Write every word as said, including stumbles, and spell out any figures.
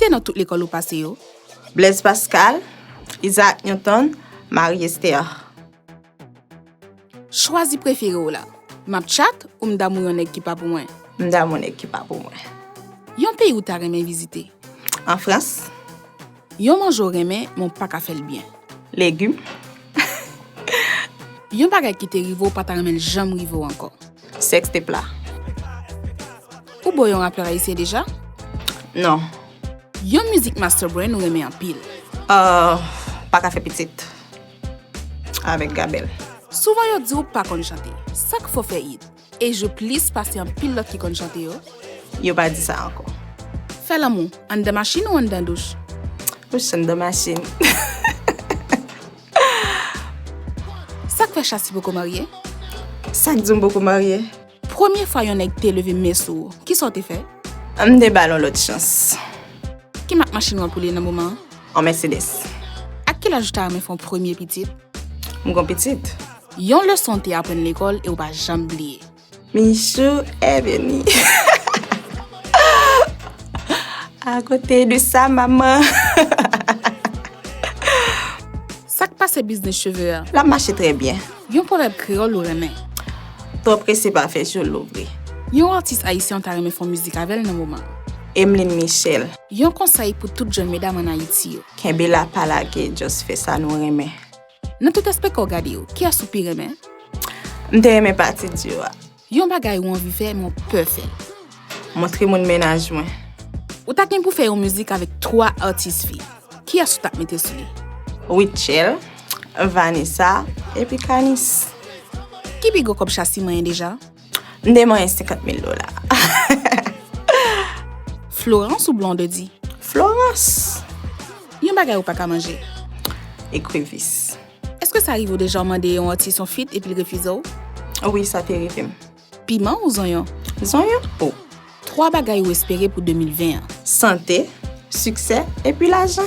Te nan tout lekòl ou pase yo? Blaise Pascal, Isaac Newton, Marie Esther. Chwazi prefere w la. M ap tchat ou m damou yon nèg ki pa pou mwen? M damou nèg ki pa pou mwen. Yon peyi ou ta renmen vizite? An Frans. Yon manje w renmen, men w pa ka fè l byen? Legim. Yon bagay ki te rive w pa ta renmen l janm rive w ankò? Sèks te pla. Ou bo yon rapè ayisyen deja? Non. Yon mizik Master Brain ou renmen anpil? Ah, pa ka fè pitit. Avèk Gabel. Souvan yo di w pa konn chante. Sa k fè w fè it? E jwe plis pase anpil lòt ki konn chante yo? Yo pa di sa ankò. Fè lanmou, anndan machin ou anndan douch? Douch, anndan machin. Sa k fè Chassi poko marye? Sa k di m poko marye? Premye fwa yon nèg te leve men sou ou, kisa w te fè? M te ba l yon lòt chans. Ki mak machin w ap woule nan moman an? Yon Mercedes. Ak ki laj ou ta renmen fè yon premye pitit? M gon pitit. Yon leson w te aprann lekòl e w pa janm bliye? Michou est venu. À côté de ça, maman. Sa k pase biznis cheve a? L ap mache trè byen. Yon pwovèb kreyòl ou renmen? Twò prese pa fè cho louvri. Yon atis ayisyen w ta renmen fè yon mizik avè l nan moman? Emeline Michel. Yon konsèy pou tout jèn medam ann Ayiti yo? Kenbe la, pa lage, just fè sa nou renmen. Nan tout espè kò w gade yo, kiyès ou pi renmen? M te renmen pati di yo a. Yon bagay ou anvi fè, men w pè fè l. Montre moun mennaj mwen. Ou ta gen pou fè yon mizik avèk twa atis fi. Kiyès ou t ap mete sou li? Rutshelle, Vanessa, epi Kanis. Ki pi gwo kòb Chassi manyen deja? M te manyen senkant mil dola. Florence ou Blondedy? Florence. Yon bagay ou pa ka manje? Ekrevis. Èske sa rive w deja w mande yon atis yon feat epi l refize w? Wi, sa te rive m. Piman ou zonyon? Zonyon. Oh. Twa bagay ou espere pou de mil ven an? Sante, siksè, epi lajan.